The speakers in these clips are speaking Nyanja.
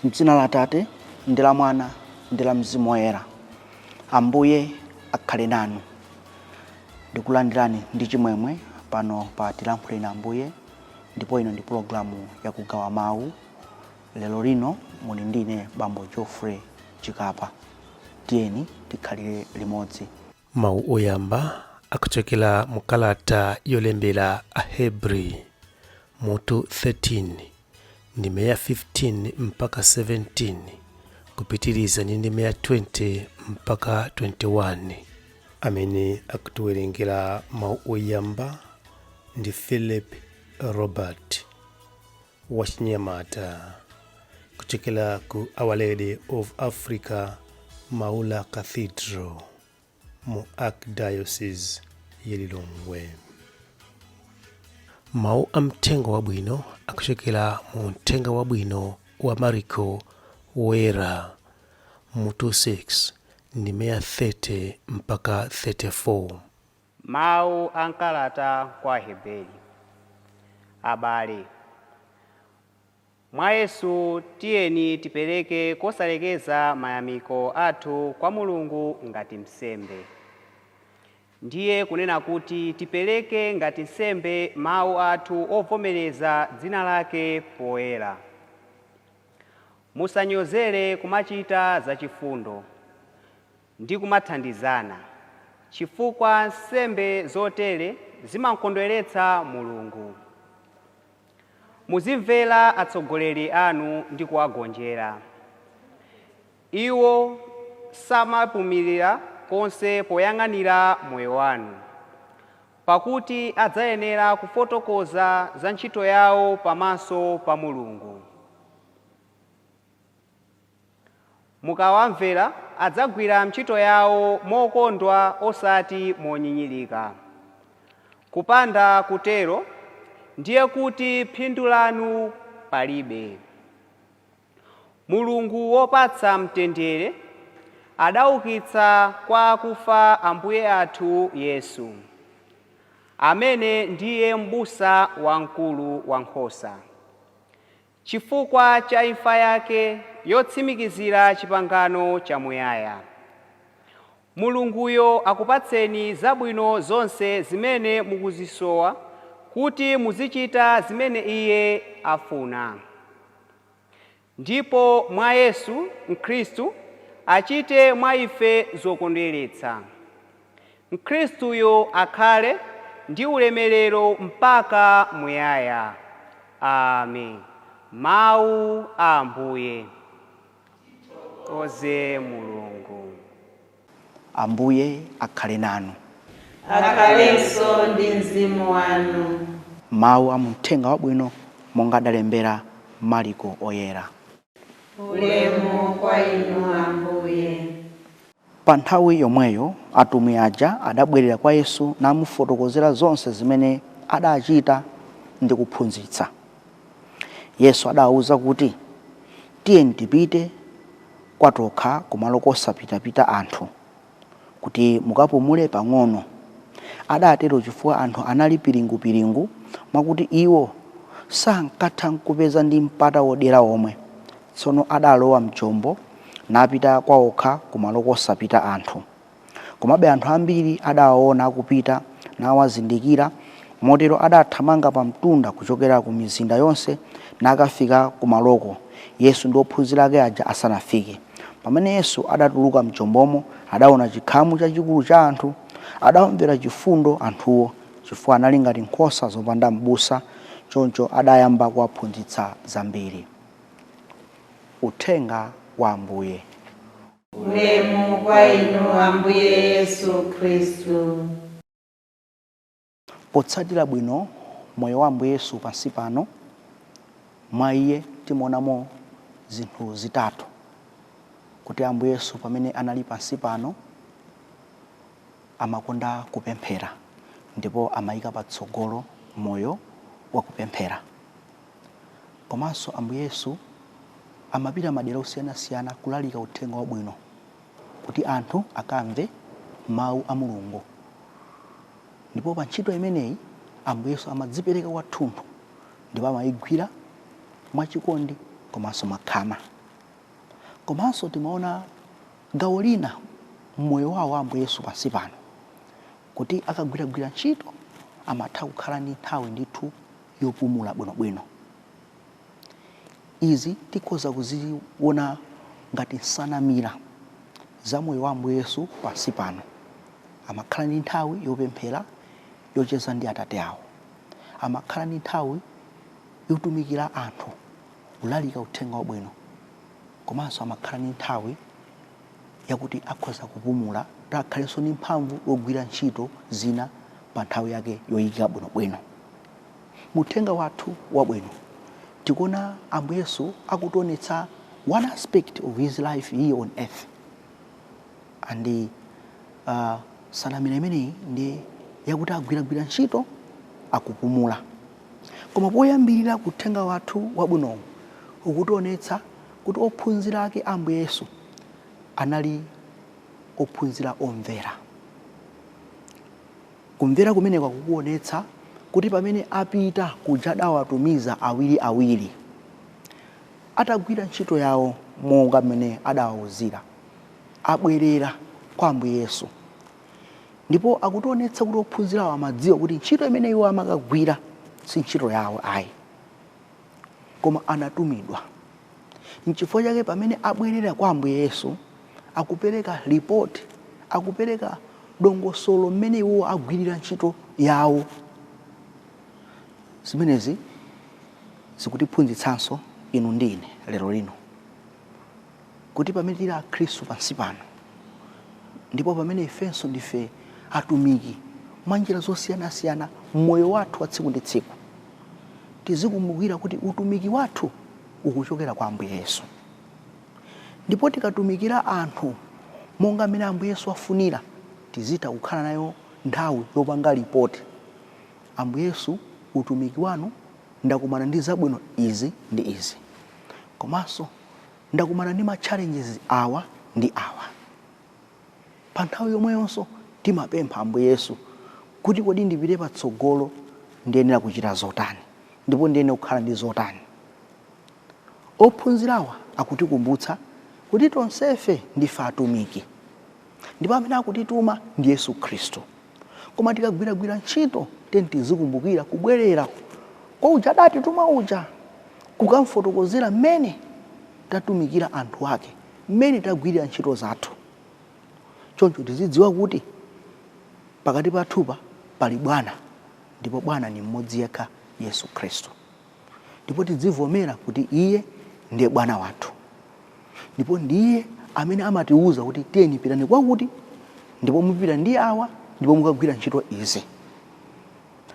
M'dzina la Atate, ndi la Mwana, ndi la Mzimu Woyera. Ambuye akhale nanu. Ndikulandirani ndi chimwemwe pano pa Tilankhuleni Ambuye, ndipo ino ndi pulogalamu yakugawa mawu. Lero lino muli ndine Bambo Geoffrey Chikapa. Tiyeni tikhalire limodzi. Mawu oyamba akuchokera mu kalata yolembera Ahebri mutu 13 ndime ya 15 mpaka 17 kupitiriza ndi ndime ya 20 mpaka 21. Amene akutiwerengera mawu oyamba ndi Philip Robert wachinyamata kuchokera ku Our Lady of Africa Maula Cathedral mu Archdiocese ya Lilongwe. Mawu a mthenga wabwino akuchokera mu mthenga wabwino wa Mariko Woyera mutu 6 ndime ya 30 mpaka 34. Mawu a mkalata kwa Aheberi. Abale, mwa Yesu tiyeni tipereke kosalekeza mayamiko athu kwa Mulungu ngati nsembe. Ndiye kunena kuti tipereke ngati nsembe mawu athu ovomereza dzina lake poyera. Musanyozere kumachita zachifundo ndi kumathandizana, chifukwa nsembe zotere zimakondweretsa Mulungu. Muzimvera atsogoleri anu ndi kuwagonjera. Iwo samapumirira konse poyang'anira moyo wanu, pakuti adzayenera kufotokoza za ntchito yawo pamaso pa Mulungu. Mukawamvera, adzagwira ntchito yawo mokondwa osati monyinyirika. Kupanda kutero, ndiye kuti phindu lanu palibe. Mulungu wopatsa mtendere adaukitsa kwa akufa Ambuye athu Yesu, amene ndiye m'busa wamkulu wa nkhosa, chifukwa cha imfa yake yotsimikizira chipangano chamuyaya. Mulunguyo akupatseni zabwino zonse zimene mukuzisowa kuti muzichita zimene Iye afuna. Ndipo mwa Yesu Khristu achite mwa ife zokondweretsa. Khristuyo akhale ndi ulemerero mpaka muyaya. Amen. Mawu a Ambuye. Oze Mulungu. Ambuye akhale nanu. Akhalenso ndi mzimu wanu. Mawu a mthenga wabwino monga adalembera Mariko Oyera. Ulemu kwa inu Ambuye. Pa nthawi yomweyo atumwi aja adabwerera kwa Yesu namufotokozera zonse zimene adachita ndi kuphunzitsa. Yesu adawawuza kuti, tiyeni tipite kwatokha kumalo kosapitapita anthu, kuti mukapumule pang'ono. Adatero chifukwa anthu anali piringupiringu mwakuti iwo sankatha nkupeza ndi mpata wodyera omwe. Tsono adalowa mchombo napita kwaokha kumalo kosapita anthu. Komabe anthu ambiri adawaona akupita nawazindikira, motero adathamanga pa mtunda kuchokera ku mizinda yonse nakafika kumaloko Yesu ndi ophunzira ake aja asanafike. Pamene Yesu adatuluka mchombomo, adaona chikhamu chachikulu cha anthu. Adawamvera chifundo anthuwo, chifukwa anali ngati nkhosa zopanda m'busa. Choncho adayamba kuwaphunzitsa zambiri. Uthenga wa Ambuye. Ulemu kwa inu Ambuye Yesu Khristu. Potsatira bwino moyo wa Ambuye Yesu pansi pano, mwa iye timaonamo zinthu zitatu. Kuti Ambuye Yesu pamene anali pansi pano amakonda kupemphera ndipo amayika patsogolo moyo wa kupemphera. Komanso Ambuye Yesu amapita madera osiyanasiyana kulalika uthenga wabwino kuti anthu akamve mawu a Mulungu. Ndipo pa ntchito imeneyi Ambuye Yesu amadzipereka kwathunthu ndipo amayigwira mwachikondi komanso mwakhama. Komanso timaona gawo lina mmoyo wawo Ambuye Yesu pansi pano, kuti akagwiragwira ntchito amatha kukhala ndi nthawi ndithu yopumula bwinobwino. Izi tikhoza kuziona ngati nsanamira za moyo wa Ambuye Yesu pansi pano. Amakhala ndi nthawi yopemphera, yocheza ndi Atate awo. Amakhala ndi nthawi yotumikira anthu, kulalika uthenga wabwino. Komanso amakhala ndi nthawi yakuti akhoza kupumula, kuti akhalenso ndi mphamvu yogwira ntchito zina pa nthawi yake yoyikika bwinobwino. Muthenga wathu wabwino tikuona Ambuye Yesu akutionetsa one aspect of his life here on earth, and nsanamira imeneyi ndi yakuti agwiragwira ntchito, akupumula. Koma poyambirira, kuthenga wathu wabwinowu ukutionetsa kuti ophunzira ake Ambuye Yesu anali ophunzira omvera. Kumvera kumeneko kukuonetsa kuti pamene apita kuja adawatumiza awiriawiri, atagwira ntchito yawo monga mmene adawawuzira, abwerera kwa Ambuye Yesu. Ndipo akutionetsa kuti ophunzirawo amadziwa kuti ntchito imene iwo amakagwira si ntchito yawo ayi, koma anatumidwa. Nchifukwa chake pamene abwerera kwa Ambuye Yesu akupereka ripoti, akupereka dongosolo mmene iwo agwirira ntchito yawo. Zimenezi zikutiphunzitsanso inu ndi ine lero lino kuti pamene tili akhristu pansi pano, ndipo pamene ifenso ndife atumiki mwa njira zosiyanasiyana mmoyo wathu wa tsiku ndi tsiku, tizikumbukira kuti utumiki wathu ukuchokera kwa Ambuye Yesu. Ndipo tikatumikira anthu monga mmene Ambuye Yesu afunira, tizitha kukhala nayo nthawi yopanga ripoti: "Ambuye Yesu, utumiki wanu ndakumana ndi zabwino izi ndi izi, komanso ndakumana ndi ma challenges awa ndi awa." Pa nthawi yomweyonso timapempha Ambuye Yesu kuti kodi ndipite patsogolo ndiyenera kuchita zotani, ndipo ndiyenera kukhala ndi zotani? Ophunzirawa akutikumbutsa kuti tonsefe ndife atumiki, ndipo amene akutituma ndi Yesu Khristu. Koma tikagwiragwira ntchito, tiyeni tizikumbukira kubwerera kwa uja adatituma uja, kukamfotokozera mmene tatumikira anthu ake, mmene tagwirira ntchito zathu. Choncho tizidziwa kuti pakati pathupa pali bwana, ndipo bwana ni mmodzi yekha, Yesu Khristu. Ndipo tidzivomera kuti iye ndiye bwana wathu, ndipo ndiye amene amatiwuza kuti tiyeni pitani kwakuti, ndipo mupita ndi awa, ndipo mukagwira ntchito izi.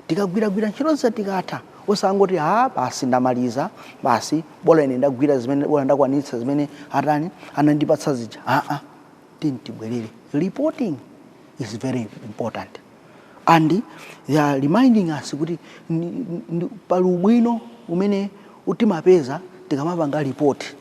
Tikagwiragwira ntchito zija, tikatha, osangoti, "Ha, basi, ndamaliza, basi, bola ine ndagwira zimene, bola ndakwanitsa zimene atani anandipatsa zija." Aa, tiyeni tibwerere. Reporting is very important, and they are reminding us kuti pali ubwino umene timapeza tikamapanga ripoti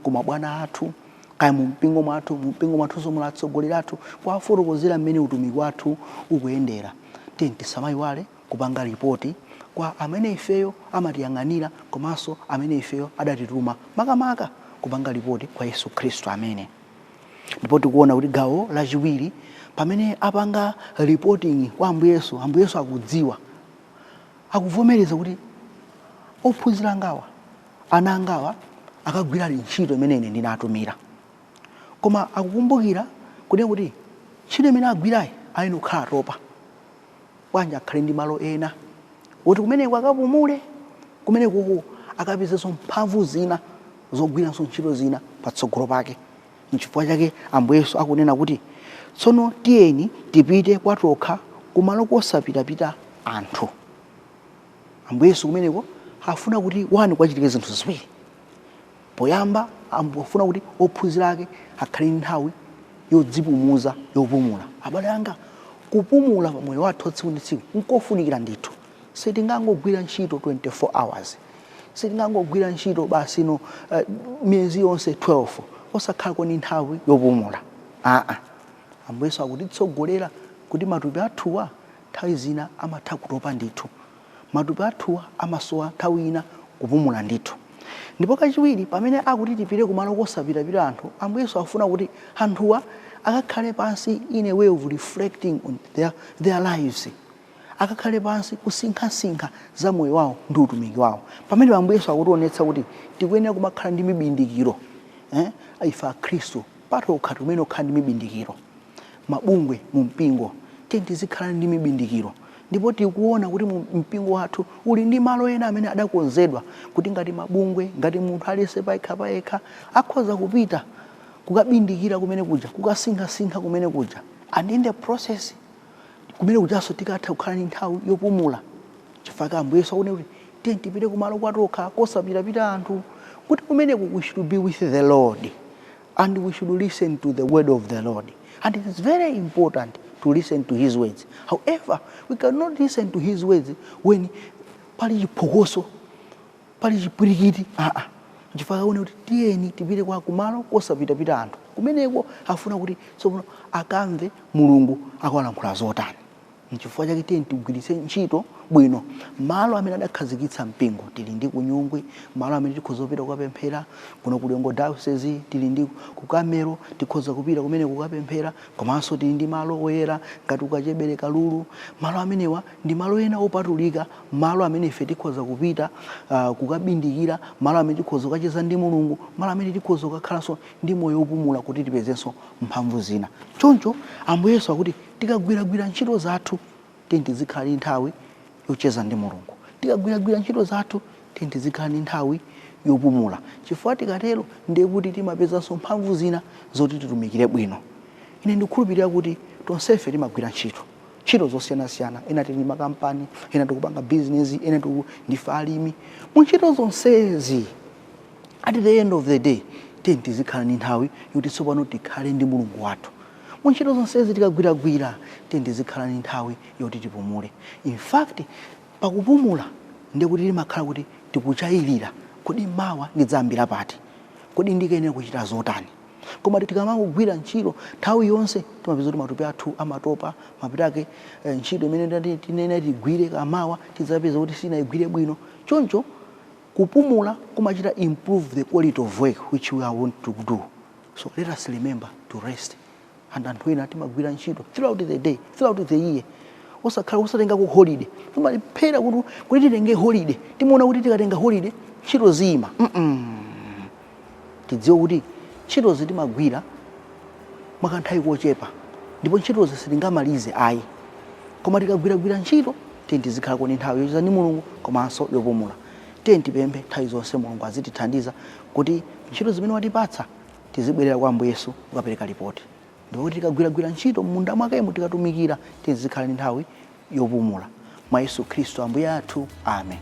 kuma bwana athu, kaya mumpingo mwathu, mumpingo mwathu muli atsogoleri athu, kuwafotokozera mmene utumiki wathu ukuyendera. Tiyeni tisamayiwale kupanga ripoti kwa amene ifeyo amatiyang'anira, komanso amene ifeyo adatituma, makamaka kupanga ripoti kwa Yesu Khristu amene. Ndipo tikuona kuti gawo lachiwiri, pamene apanga reporting kwa Ambuye Yesu, Ambuye Yesu akudziwa, akuvomereza kuti ophunzira angawa, ana angawa, akagwira ntchito imene ine ndinatumira. Koma akukumbukira kunena kuti ntchito imene agwirayi ayina kukhala atopa, bwanji akhale ndi malo ena woti kumeneko akapumule, kumeneko akapezenso mphamvu zina zogwiranso ntchito zina patsogolo pake. Nchifukwa chake Ambuye Yesu akunena kuti, "Tsono tiyeni tipite kwatokha, kumalo kosapitapita anthu." Ambuye Yesu kumeneko afuna kuti wani kwachitike zinthu ziwiri. Poyamba afuna kuti ophunzira ake akhale ndi nthawi yodzipumuza, yopumula. Abale anga, kupumula pa moyo wathu wa tsiku ndi tsiku nkofunikira ndithu. Sitingangogwira ntchito 24 hours, sitingangogwira ntchito basi no miyezi yonse 12 osakhalako ndi nthawi yopumula. Aa, Ambuye Yesu akutitsogolera kuti matupi athuwa nthawi zina amatha kutopa ndithu, matupi athuwa amasowa nthawi ina kupumula ndithu. Ndipo kachiwiri, pamene akuti tipite kumalo kosapitapita anthu, Ambuye Yesu afuna kuti anthuwa akakhale pansi in a way of reflecting on their lives, akakhale pansi kusinkhasinkha za moyo wawo ndi utumiki wawo. Pamene Ambuye Yesu akutionetsa kuti tikuyenera kumakhala ndi mibindikiro, eh? Ife Akhristu patokha timene kukhala ndi mibindikiro, mabungwe mu mpingo tiye tizikhala ndi mibindikiro. Ndipo tikuona kuti mu mpingo wathu uli ndi malo ena amene adakonzedwa kuti ngati mabungwe, ngati munthu aliyense payekha payekha akhoza kupita kukabindikira kumene kuja, kukasinkhasinkha kumene kuja, and in the process kumene kujanso tikatha kukhala ndi nthawi yopumula. Chifukwa Ambuye Yesu akuti tiye tipite kumalo kwatokha kosapitapita anthu, kuti kumeneku we should be with the Lord and we should listen to the word of the Lord. And it is very important to listen to his words. However, we cannot listen to his words when pali chiphokoso, pali chipwirikiti. Aa, chifukwa akuona kuti tiyeni tipite kwa kumalo kosapitapita anthu. Kumeneko afuna kuti tsopano akamve Mulungu akuwalankhula zotani. Nchifukwa chake tiyeni tigwiritse ntchito bwino malo amene adakhazikitsa mpingo. Tili ndi kunyungwe malo amene tikhoza kupita kukapemphera. Kuno ku Lilongwe Diocese tili ndi ku Kamelo, tikhoza kupita kumene kukapemphera. Komanso tili ndi malo oyera ngati kukachebere Kalulu. Malo amenewa ndi malo ena opatulika, malo amene ife tikhoza kupita kukabindikira, malo amene tikhoza kukacheza ndi Mulungu, malo amene tikhoza kukakhalanso ndi moyo wopumula kuti tipezenso mphamvu zina. Choncho Ambuye Yesu akuti tikagwiragwira ntchito zathu, tiye tizikhala ndi nthawi yocheza ndi Mulungu. Tikagwiragwira ntchito zathu, tiye tizikhala ndi nthawi yopumula, chifukwa tikatero ndiye kuti timapezanso mphamvu zina zoti titumikire bwino. Ine ndikukhulupirira kuti tonsefe timagwira ntchito, ntchito zosiyanasiyana. Ena tili makampani, ena tikupanga bizinesi, ena ndife alimi. Mu ntchito zonsezi, at the end of the day, tiye tizikhala ndi nthawi yoti tsopano tikhale ndi Mulungu wathu. Mu ntchito zonsezi tikagwiragwira, tiye tizikhala ndi nthawi yoti tipumule. In fact, pakupumula ndiye kuti timakhala kuti tikuchayirira: kodi mawa ndidzayambira pati? Kodi ndikuyenera kuchita zotani? Koma tikamangogwira ntchito nthawi yonse, timapeza kuti matupi athu amatopa. Mapeto ake ntchito imene tinene tigwire kamawa tidzapeza kuti sinayigwire bwino. Choncho kupumula kumachita improve the quality of work which we are want to do. So let us remember to rest. And anthu ena timagwira ntchito throughout the day, throughout the year, osakhala osatengako holiday. Timalephera kuti titenge holiday. Timaona kuti tikatenga holiday ntchito ziyima. Tidziwe kuti ntchitozi timagwira mwakanthawi kochepa, ndipo ntchitozi sitingamalize ayi. Koma tikagwiragwira ntchito, tiye tizikhalako ndi nthawi yocheza ndi Mulungu komanso yopumula. Tiye tipemphe nthawi zonse Mulungu azitithandiza kuti ntchito zimene watipatsa tizibwerera kwa Ambuye Yesu kukapereka ripoti. Ndipo kuti tikagwiragwira ntchito m'munda mwakemo, tikatumikira, tiye tizikhala ndi nthawi yopumula. Mwa Yesu Khristu Ambuye athu, amen.